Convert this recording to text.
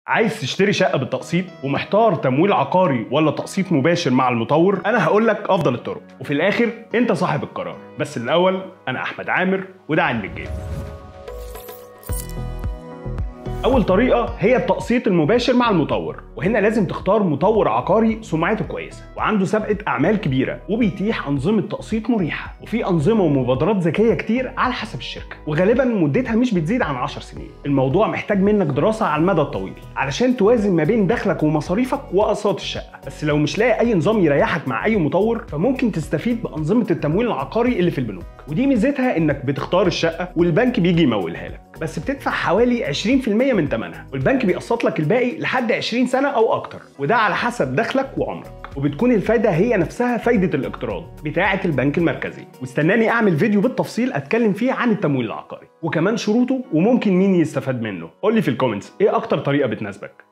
عايز تشتري شقة بالتقسيط ومحتار تمويل عقاري ولا تقسيط مباشر مع المطور؟ أنا هقول لك أفضل الطرق، وفي الآخر أنت صاحب القرار. بس الأول أنا أحمد عامر وده علم الجيب. أول طريقة هي التقسيط المباشر مع المطور، وهنا لازم تختار مطور عقاري سمعته كويسة وعنده سابقة أعمال كبيرة وبيتيح أنظمة تقسيط مريحة، وفي أنظمة ومبادرات ذكية كتير على حسب الشركة، وغالبا مدتها مش بتزيد عن 10 سنين. الموضوع محتاج منك دراسة على المدى الطويل علشان توازن ما بين دخلك ومصاريفك وأقساط الشقة. بس لو مش لاقي أي نظام يريحك مع أي مطور، فممكن تستفيد بأنظمة التمويل العقاري اللي في البنوك، ودي ميزتها إنك بتختار الشقة والبنك بيجي يمولها لك، بس بتدفع حوالي 20% من ثمنها، والبنك بيقسط لك الباقي لحد 20 سنة أو أكتر، وده على حسب دخلك وعمرك، وبتكون الفايدة هي نفسها فايدة الاقتراض بتاعة البنك المركزي. واستناني أعمل فيديو بالتفصيل أتكلم فيه عن التمويل العقاري وكمان شروطه وممكن مين يستفاد منه. قول لي في ال comments إيه أكتر طريقة بتناسبك.